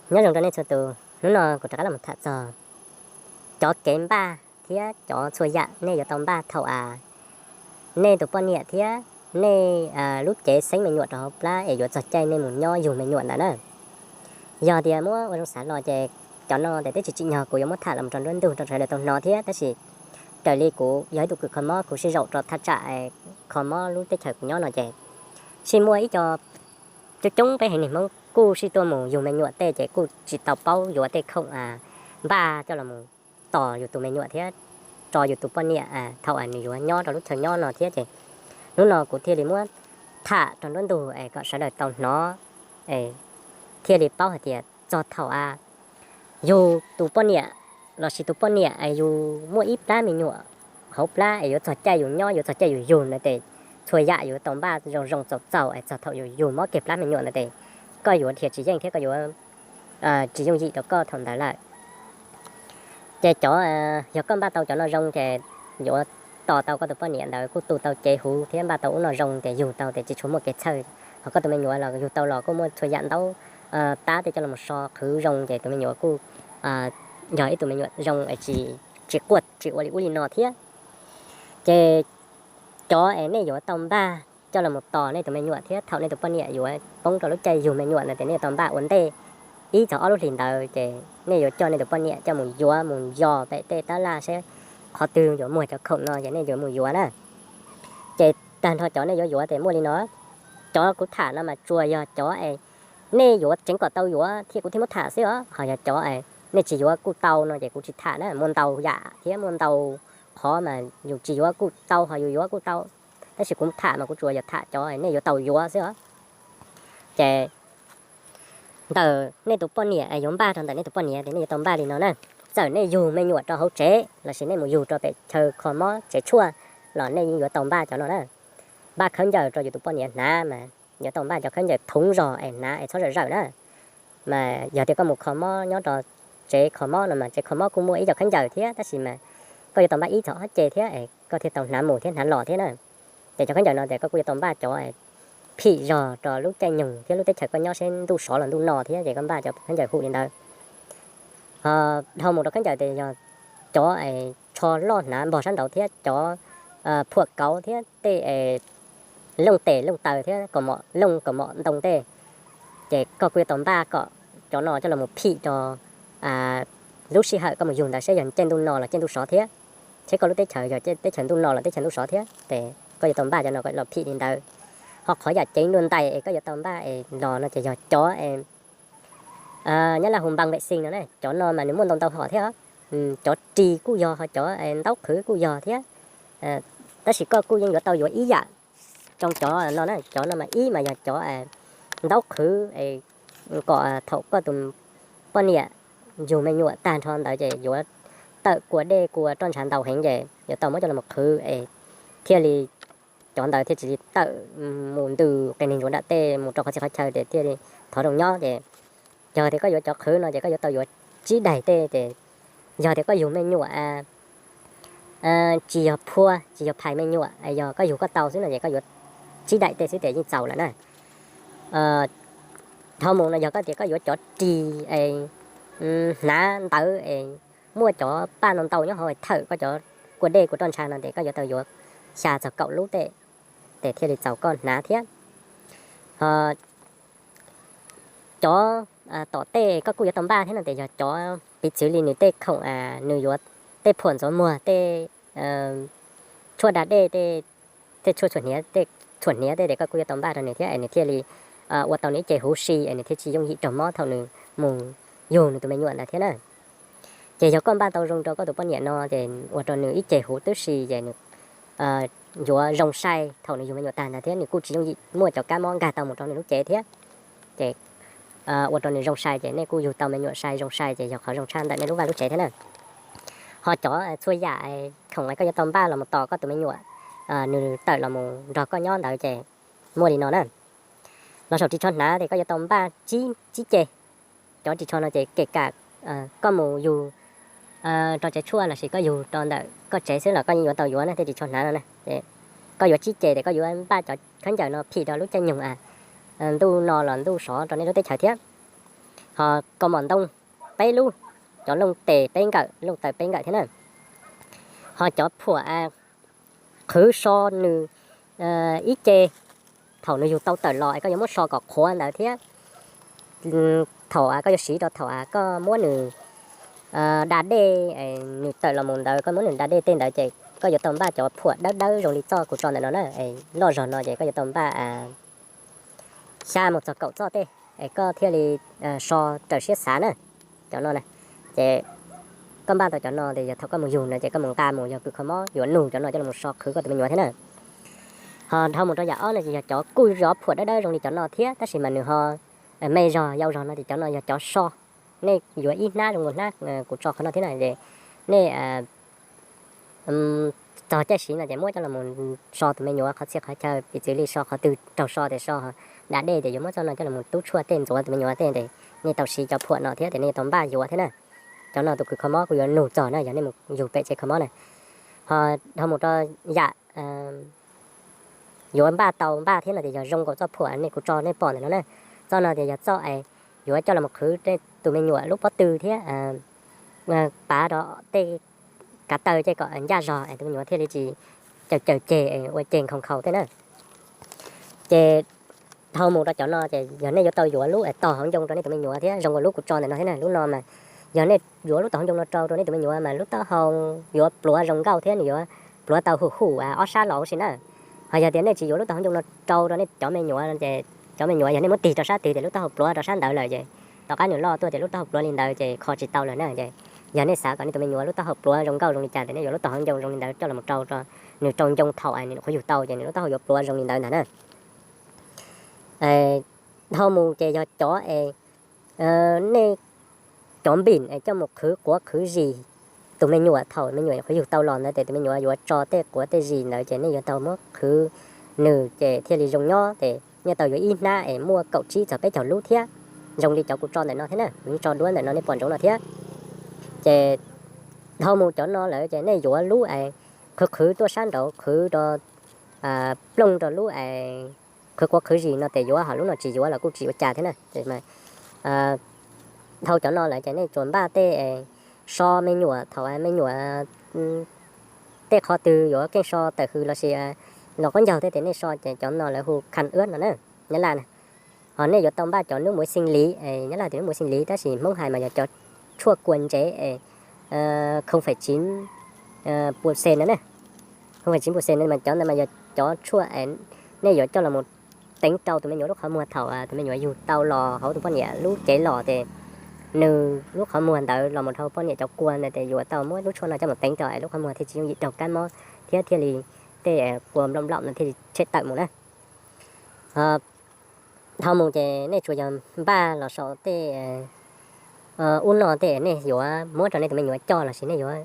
Nyob zoo rau nej txhua tus, hnub no kuv rov qab los tham txog cov kev npaj thiab cov txhua yam nej yuav tau npaj thaum nej tus poj niam thiab nej lub cev xeeb me nyuam rau hauv plab es yuav txog caij nej mus nyob yug me nyuam ntawd na. Yog tias muab ua zoo xav los ces cov no ces twb tsis tsim nyog kuv yuav muab tham los rau nruab ntug rau sawv daws tau hnov thiab, tab sis raws li kuv yog ib tug kws kho mob, kuv sib zaum rau thaj tsam kho mob lub teb chaws kuv nyob no ces sib muaj ib co coob coob peb haiv neeg Hmoob kuj sib tuaj mus yug me nyuam tej ces kuj tsis tau paub yuav tej khoom npaj coj los tos yus tus me nyuam thiab tso yus tus poj niam thaum nws yuav nyob rau lub chaw nyob no thiab ces hnub no kuv thiaj li muab tham rau nruab ntug es kom sawv daws tau hnov, thiaj li paub hais tias txog thaum yus tus poj niam lossis tus poj niam yus muaj ib plab me nyuam hauv plab es yuav txog caij yus nyob, yuav txog caij yus yug ntawd ces txhua yam yuav tau npaj zoo zoo txaus txaus es txog thaum yus yug mob kiag plab me nyuam ntawd ces koj yuav dhia tsis yeej thiab koj yuav tsis yooj yim rau koj thaum ntawd lawm. Ces cov, yog koj npaj tau cov no zoo ces yuav tos tau koj tus poj niam ntawd kuj tu tau cev huv thiab npaj tau ub no zoo ces yug tau ces tsis tshua muaj kev txhawj. Ho koj tus me nyuam los yug tau los kuj muaj txhua yam ntaub tab tej coj los so qhwv zoo ces tus me nyuam kuj yog ib tug me nyuam zoo es tsis quaj tsis ua li ub li no thiab. Ces cov es nej yuav tau npaj coj los tos nej tus me nyuam thiab thaum nej tus poj niam yuav poob rau lub caij yug me nyuam ntawd ces nej yuav tau npaj ua ntej ib txog ob lub hlis ntawd ces nej yuav coj nej tus poj niam coj mus yuav mus yos pem tej tab laj seb qhov twg yuav muag cov khoom no ces nej yuav mus yuav na. Ces tag nrho cov nej yuav yuav ces muaj li no. Cov kuv tham no mas tsuas yog cov es nej yuav tseev kom tau yuav thiab kuv thiaj muab tham xwb os. Ho yog cov es nej tsis yuav kuj tau no ces kuv tsis tham na. Muaj ntau yam thiab muaj ntau qhov mas yus tsis yuav kuj tau ho yus yuav kuj tau, tab sis kuv tham mas kuv tsuas yog tham cov nej yuav tau yuav xwb os. Ces ntawm nej tus poj niam es yuav npaj rau ntawm nej tus poj niam ces nej yuav tau npaj li no na. Txawm nej yug me nyuam rau hauv tsev lossis nej mus yug rau pem chaw kho mob tsev tshuaj los nej yeej yuav tau npaj cov no na. Npaj khaub ncaws rau yus tus poj niam hnav mas yuav tau npaj cov khaub ncaws thoob zog es hnav es txhob zawm zawm na. Mas yog tias koj mus kho mob nyob rau tsev kho mob no mas tsev kho mob kuj muaj ib co khaub ncaws thiab, tab sis mas koj yuav tau npaj ib txog ob ce thiab es koj thiaj tau hnav mus thiab hnav los thiab na. Ces cov khaub ncaws no ces koj kuj yuav tau npaj cov phim zog rau lub caij nyoog thiab lub teb chaws koj nyob seb ntuj sov los ntuj no thiab ces koj npaj cov khaub ncaws hum li ntawd. Ho dhau mus rau khaub ncaws ces yog cov tsho loj hnav npog sab nraud thiab cov phuam kauv thiab tej looj tes looj taw thiab kaus mom looj kaus mom ntoo tej, ces koj kuj yuav tau npaj kom cov no coj los mus phim rau lub sij hawm koj mus yug ntawd seb yog caij ntuj no los caij ntuj sov thiab, seb koj lub teb chaws yog teb chaws ntuj no los teb chaws ntuj sov thiab ces koj yuav tau npaj cov no los phim li ntawd. Ho qhov yam ceev dua ntais es koj yuav tau npaj es los no ces yog cov nyob laj hu npaj vem xis no na, cov no mas nws muaj ntau ntau hom thiab. Cov ris kuj yog ho cov ntaub qhwv kuj yog thiab, tab sis koj kuj yeej yuav tau yuav ib yam rau cov no na. Cov no mas ib mas yog cov ntaub qhwv kom thaum koj tus poj niam yug me nyuam tag nrho ntawd ces yuav tawm kua dej kua roj ntsha ntau heev ces yuav tau muab coj los qhwv es thiaj li cov ntawd thiaj tsis li tawm mus ntws qe neeg ntsuav nram tej mus rau qhov txhia qhov chaw ces thiaj li thov zoo nyob ces yog tias koj yuav cov qhwv no ces koj yuav tau yuav tsib daim tej ces yog tias koj yug me nyuam tsis yog phua tsis yog phais me nyuam, yog koj yug koj tau xwb no ces koj yuav tsib daim tej xwb ces yeej txaus lawm na. Dhau mus no yog koj tias koj yuav cov ris hnav ntawv es muaj cov paj ntau ntau nyob hauv thawm koj cov kua dej kua roj ntsha no ces koj yuav tau yuav xya txog kaum lub tej, ces thiaj li txaus koj hnav thiab. Ho cov tom tej koj kuj yuav tau npaj thiab no ces yog cov piv txwv li nws tej khoom, nws yuav tej phuam ntxuav muag tej tshuaj da dej tej, tej tshuaj txhuam hniav tej, txhuam hniav tej ces koj kuj yuav tau npaj rau nws thiab es nws thiaj li ua tau nws ib ce huv si es nws thiaj tsis yooj yim raug mob thaum nws mus yug nws tus me nyuam ntawd thiab na. Ces yog koj npaj tau zoo rau koj tus poj niam no ces ua rau nws ib ce huv tib si ces nws yuav zoo sai thaum nws yug me nyuam tag ntawd thiab nws kuj tsis yooj yim muaj cov kab mob nkag tau mus rau nws lub cev thiab. Ces ua rau nws zoo sai ces nej kuj yug tau me nyuam sai zoo sai ces yog qhov zoo tshaj ntawm nej lub vaj lub tsev thiab na. Ho cov txhua yam khoom koj yuav tau npaj los mus tos koj tus me nyuam nws tawm los mus nrog koj nyob ntawd ces muaj li no na. Los saum ris tsho hnav ces koj yuav tau npaj tsib ce. Cov ris tsho no ces kev kam koj mus yug rau tsev tshuaj lossis koj yug rau ntawm koj tsev xwb los koj yeej yuav tau yuav na tej ris tsho hnav no na. Koj yuav tsib ce ces koj yuav npaj cov khaub ncaws no phim rau lub caij nyoog ntuj no los ntuj sov rau nej lub teb chaws thiab. Ho kaus mom ntoo peb lub, cov looj tes peb nkawm, looj taw peb nkawm thiab na. Ho cov phuam qhwv so nws ib ce, thaum nws yug tau tawm los es koj yuav muab so kom qhuav ntawd thiab, thaum koj yuav siv rau thaum koj muab nws da dej, nws tawm los mus ntawd koj muab nws da dej tej ntawd ces koj yuav tau npaj cov phuam dawb dawb zoo li txoj kuv tso ntawm no na, loj zog no ces koj yuav tau npaj xya mus txog kaum txoj tej, es koj thiaj li so raws siab xav na. Cov no na, ces koj npaj tau cov no ces yog thaum koj mus yug no ces koj mus nqa mus yog kws kho mob yuav nug cov no coj los so qhwv koj tus me nyuam thiab na. Ho dhau mus rau yam ob no ces yog cov kuj yog phuam dawb dawb zoo li cov no thiab tab sis mas nws ho me zog yau zog no ces cov no yog cov so. Nej yuav ib hnab zoo nkaus hnab kuv tso qhov no thiab na es nej txog caij siv no ces muab coj los so tus me nyuam qhov txhia qhov chaw, piv txwv li so qhov twg raug so ces so da dej ces yuav muab txoj no coj los tub tshuaj tej ntxuav tus me nyuam tej ces nej tau siv cov phuam no thiab ces nej tau npaj yuav thiab na. Cov no tus kws kho mob kuj yuav nug txog na yog nej mus yug pem tsev kho mob na. Ho dhau mus rau yam yuav npaj tau npaj thiab no ces yog zoo nkaus txoj phuam nej kuv tso nej pom ntawm no na. Txoj no ces yog txoj es yuav coj los qhwv tus me nyuam lub pob tw thiab pav rau tej kav taw ces kom ncaj zog es tus me nyuam thiaj li tsis caws caws ceg ua ceg nkhaus nkhaus tej na. Ces dhau mus rau cov no ces yog nej yuav tau yuav lub tog hauv ncoo rau nej tus me nyuam thiab zoo nkaus lub kuv tso ntawm no thiab na. Lub no mas yog nej yuav lub tog hauv ncoo no rau rau nej tus me nyuam mas lub taub hau yuav pluav zoo nkauj thiab nws yuav pluav tau hum hum ob sab los huv si na. Ho yog tias nej tsis yuav lub tog hauv ncoo no rau rau nej cov me nyuam ces cov me nyuam yog nej muab tig rau sab twg ces lub taub hau pluav rau sab ntawd lawm ces tom qab nws loj tuaj ces lub taub hau pluav li ntawd ces kho tsis tau lawm na. Ces yog nej xav kom nej tus me nyuam lub taub hau pluav zoo nkauj zoo li cas ces nej yuav lub tog hauv ncoo zoo li ntawd coj los rau rau nws rau ncoo thaum nws nyuam qhuav yug tau ces nws lub taub hau yuav pluav zoo li ntawd ntag na. Dhau mus ces yog cov es nej cov npim es coj mus qhwv quav qhwv zis tus me nyuam thaum me nyuam nyuam qhuav yug tau los ntawd ces tus me nyuam yuav tso tej quav tej zis ntawd ces nej yuav tau muab qhwv nws ces thiaj li zoo nyob ces nej tau yuav ib hnab es muaj kaum tsib txog peb caug lub thiab, zoo li cov kuv tso ntawm no thiab na, kuv yeej tso duab ntawm no nej pom ntsoov no thiab. Ces dhau mus cov no lawm ces nej yuav lub es qhwv qhwv tuaj sab nraud qhwv rau plooj rau lub es qhwv quav qhwv zis no ces yuav, ho lub no tsis yuav los kuj tsis ua cas thiab na. Dhau cov no lawm ces nej tsuas npaj tej so me nyuam thaum me nyuam tej qhov twg yuav keej so tawm hws lossis los qaub ncaug tej ces nej so ces cov no lawv hu khas uab no na, Nyab Laj na. Ho nej yuav tau npaj cov nub muv xing liv, Nyab Laj tias nub muv xing liv tab sis Hmoob hais mas yog cov tshuaj kua ntsev es không phẩy chín pusen no na. Không phẩy chín pusen no mas cov ntawd mas yog cov tshuaj nej yuav coj los mus teev rau tus me nyuam lub qhov muag thaum tus me nyuam yug tau los hauv tus poj niam lub cev los ces nws lub qhov muag ntawd los mus dhau poj niam cov kua ntawd ces yuav tau muab lub tshuaj no coj mus teev rau es lub qhov muag thiaj tsis yooj yim raug kab mob thiab thiaj li tej kua nplaum nplaum no thiaj li tshem tawm mus na. Dhau mus ces nej tsuas yog npaj los saum tej ub no tej nej yuav muab rau nej tus me nyuam coj lossis nej yuav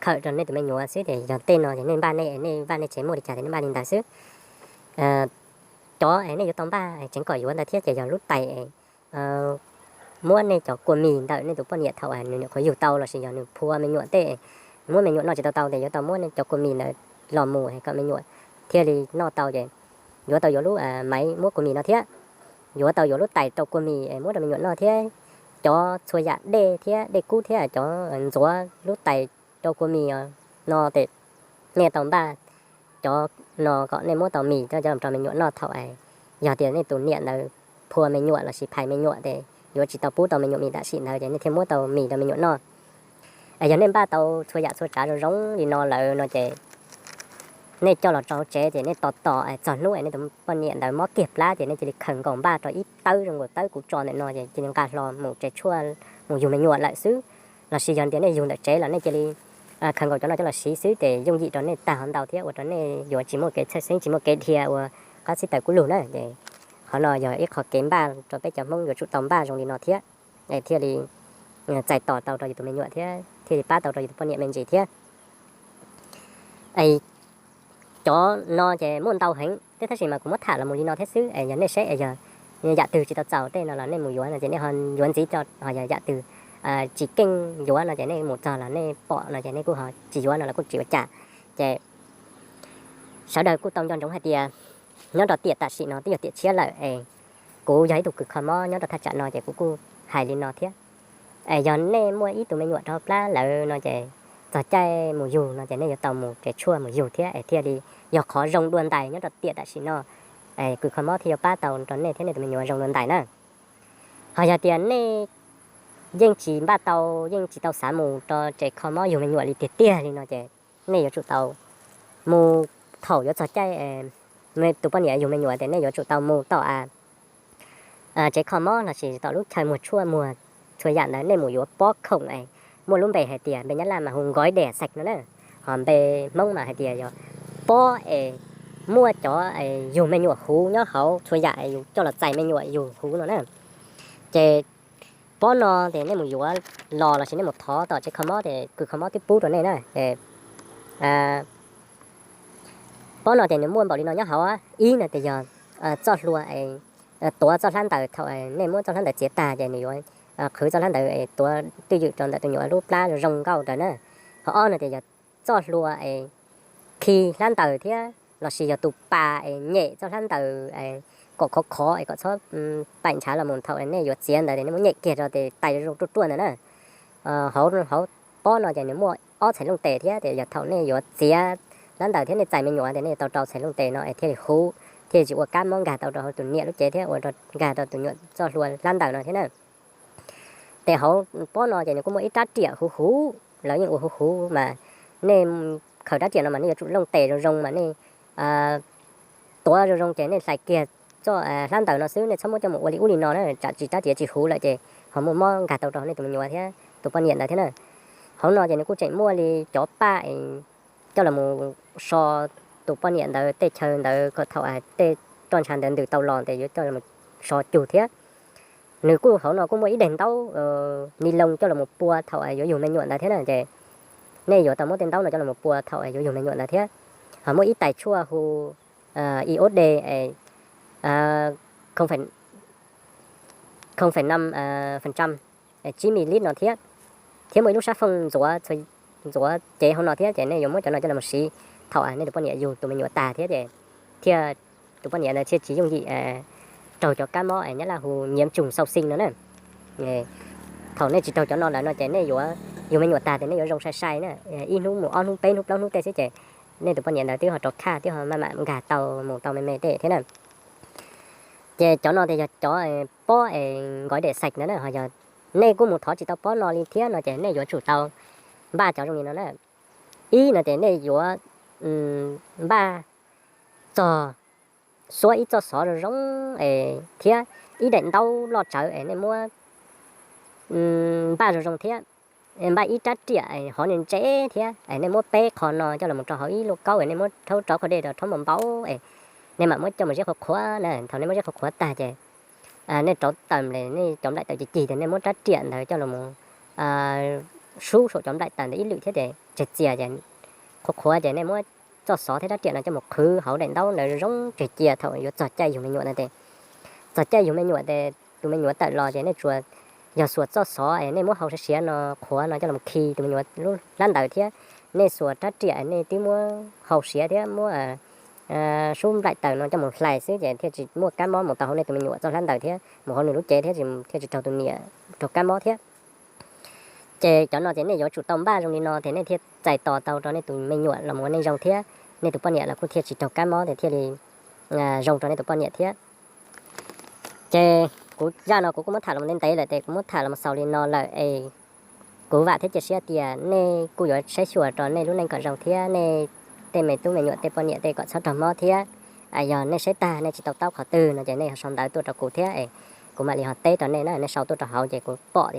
khawm rau nej tus me nyuam xwb ces yog tej no ces nej npaj nej, nej npaj nej tsev muaj li cas ces nej npaj li ntawd xwb. Cov es nej yuav tau npaj tseev kom yuav ntawd thiab ces yog lub tais muab nej cov kua mis ntawm nej tus poj niam thaum nws nyuam qhuav yug tau lossis yog nws phua me nyuam tej, muab me nyuam noj tsis tau tau ces yuav tau muab nej cov kua mis ntawd los mus kom me nyuam thiaj li noj tau ces yuav tau yuav lub maiv muab kua mis no thiab, yuav tau yuav lub tais rau kua mis muab rau me nyuam noj thiab, cov txhua yam dej thiab dej kub thiab cov ntxuav lub tais rau kua mis no ces nej tau npaj cov no kom nej muab tau mis coj los rau me nyuam noj thaum yog tias nej tus niam ntawd phua me nyuam lossis phais me nyuam ces yuav tsis tau pub tau me nyuam mis tam sim ntawd ces nej thiaj muab tau mis rau me nyuam noj. Yog nej npaj tau txhua yam txhua tsav zoo zoo li no lawm no ces nej coj los rau hauv tsev ces nej tos tos txog hnub nej tus poj niam ntawd mob kiag plab ces nej cia li khaws nkaus npaj rau ib tawb zoo nkaus tawb kuv tso ntawm no ces cia li nqa hlo mus tsev tshuaj mus yug me nyuam lawm xwb. Lossis yog tias nej yug ntawm tsev los nej cia li khaws nkaus cov no coj los siv xwb ces yooj yim rau nej tag hov ntau thiab ua rau nej yuav tsis muaj kev txhawj xeeb tsis muaj kev dhia ua qab xib taws kub lug na. Ces qhov no yog ib qho kev npaj rau peb cov Hmoob yuav tsum tau npaj zoo li no thiab, thiaj li txais tos tau rau yus tus me nyuam thiab thiaj li pab tau rau yus tus poj niam me ntsis thiab. Cov no ces muaj ntau heev thiab tab sis mas kuv muab tham los mus li no thiab xwb es yog nej saib es yog yam twg tsis tau txaus tej no los nej mus yuav no ces nej ho yuav ntxiv, ho yog yam twg tsis keej yuav no ces nej mus txog los nej pom no ces nej kuj ho tsis yuav no los kuj tsis ua cas. Ces sawv daws kuj tau nco ntsoov hais tias nyob rau tiam tam sim no twb yog tiam tshiab lawm es kuv yog ib tug kws kho mob nyob rau thaj tsam no ces kuv kuj hais li no thiab. Yog nej muaj ib tug me nyuam rau plab lawm no ces txog caij mus yug no ces nej yuav tau mus tsev tshuaj mus yug thiab es thiaj li yog qhov zoo dua ntais nyob rau tiam tam sim no. Kws kho mob thiaj yuav pab tau rau nej thiab nej tus me nyuam zoo dua ntais na. Ho yog tias nej yeej tsis npaj tau, yeej tsis tau xav mus rau tsev kho mob yug me nyuam li tiag tiag li no ces nej yuav tsum tau mus thaum yuav txog caij tus poj niam yug me nyuam ces nej yuav tsum tau mus tom tsev kho mob lossis tom lub chaw muag tshuaj muag txhua yam ntawd nej mus yuav pob khoom es muaj lub npe hais tias npe nyab laj mas hu gói đẻ sạch no na, ho npe Hmoob mas hais tias yog pob es muaj cov yug me nyuam huv nyob hauv txhua yam es yus coj los txais me nyuam yug huv no na. Ces pob no ces nej mus yuav los lossis nej mus thov tom tsev kho mob ces kws kho mob twb pub rau nej na. Pob no ces nws muaj npaum li no nyob hauv. Ib no ces yog txoj hlua, tuav txoj hlab ntaws, thaum nej muab txoj hlab ntaws txiav tag ces nws yuav qhwv txoj hlab ntaws es tuav twj ywm rau ntawm tus nyuam lub plab zoo zoo nkauj ntawd na. Ho ob no ces yog txoj hlua es khi hlab ntaws thiab lossis yog tus pas es nyem txoj hlab ntaws kom khov khov es kom txhob paim ntshav los mus thaum nej yuav txiav ntawd ces nej muab nyem kiag rau ces tais zoo ruaj ruaj ntawd na. Hauv, hauv pob no ces nws muaj ob txhais looj tes thiab ces yog thaum nej yuav txiav hlab ntaws thiab nej txais me nyuam ces nej tau rau txhais looj tes no es thiaj li huv, thiaj li tsis ua kab mob nkag tau rau hauv tus niam lub cev thiab ua nkag rau tus nyuam txoj hlua hlab ntaws no thiab na. Ces hauv pob no ces nws kuj muaj ib rab riam huv huv, lawv yeej ua huv huv mas nej khaws rab riam no mas nej yuav tsum looj tes zoo zoo mas nej tuav zoo zoo ces nej hlais kiag txoj hlab ntaws no xwb, nej txhob muab coj mus ua li ub li no na, tsam tsis rab riam tsis huv lawm ces ho muaj mob nkag tau rau nej tus me nyuam thiab tus poj niam ntawd thiab na. Hauv no ces nws kuj tseem muaj li cov paj coj los mus so tus poj niam ntawd tej chaw ntawd kom thaum tej roj ntsha ntawd ntws tau los ces yuav coj los so cug thiab. Nws kuj hauv no kuj muaj ib daim ntaub ni loo coj los pua thaum yuav yug me nyuam ntawd thiab na ces nej yuav tau muab tej ntaub no coj los pua thaum yuav yug me nyuam ntawd thiab. Ho muaj ib tais tshuaj hu iod, không phẩy năm phần trăm, tsib ml no thiab, thiab muaj ib lub sab fooj ntxuav, ntxuav cev hauv no thiab ces nej yuav muab cov no coj los siv thaum nej tus poj niam yug tus me nyuam tag thiab ces thiaj tus poj niam ntawd thiaj tsis yooj yim raug cov kab mob nyab laj hu nhiễm trùng sau sinh no na. Thaum nej tsis raug cov no lawm no ces nej yuav yug me nyuam tag ces nej yuav zoo sai sai na, ib hnub mus ob hnub peb hnub plaub hnub tej xwb ces nej tus poj niam ntawd twb ho rov khaj twb ho maj mam nkag tau mus tau me me tej thiab na. Ces cov no ces yog cov pob es gói để sạch ntawd na, ho yog nej kuj mus thov tsis tau pob no li thiab no ces nej yuav tsum tau npaj cov zoo li no na. Ib no ces nej yuav npaj txog xuab ib txoj xov zoo zoo es thiab ib daim ntaub loj tsawv es nej muab npaj zoo zoo thiab npaj ib rab riam hov ntse ntse thiab es nej muab peb qho no coj los rau hauv ib lub kaub es nej muab rhaub rov qhov dej rau rhaub npau npau es nej mam muab coj mus ziab qhuav qhuav na. Thaum nej muab ziab qhuav qhuav tag ces nej rauv taws, nej cov nplaim taws cig cig ces nej muab rab riam ntawd coj los sub saum cov nplaim taws ntawd ib lwm thiab ces tseg txias ces qhuav qhuav ces nej muab txoj xov thiab rab riam no coj mus qhwv hauv daim ntaub ntawd zoo tseg cia thaum yuav txog caij yug me nyuam ntawd ces txog caij yug me nyuam ces tus me nyuam tawm los ces nej tsuas yog xuas txoj xov es nej muab hau siav siav no qhuav no coj los khi tus me nyuam lub hlab ntawd thiab nej xuas rab riam nej twb muab hau siav thiab muab sub nplaim taws no coj mus hlais xwb ces thiaj tsis muaj kab mob mus tau hauv nej tus me nyuam txoj hlab ntawd thiab mus hauv nws lub cev thiab thiaj tsis raug tus niam raug kab mob thiab. Ces cov no ces nej yuav tsum tau npaj zoo li no ces nej thiaj txais tos tau rau nej tus me nyuam los mus ua neej zoo thiab nej tus poj niam los kuj thiaj tsis raug kab mob ces thiaj li zoo rau nej tus poj niam thiab. Ces kuv zaj no kuv kuj muab tham los ntev ntev lawm ces kuv muab tham los xaus li no lawm es kuv vam thiab cia siab tias nej kuj yuav saib xyuas rau nej lub neej kom zoo thiab nej tej me tub me nyuam tej poj niam tej kom txhob raug mob thiab. Yog nej saib tag nej tsis tau taub qhov twg no ces nej sau ntawv tuaj rau kuv thiab es kuv mam li ho teb rau nej na. Nej sau tuaj rau hauv ces kuv pom tias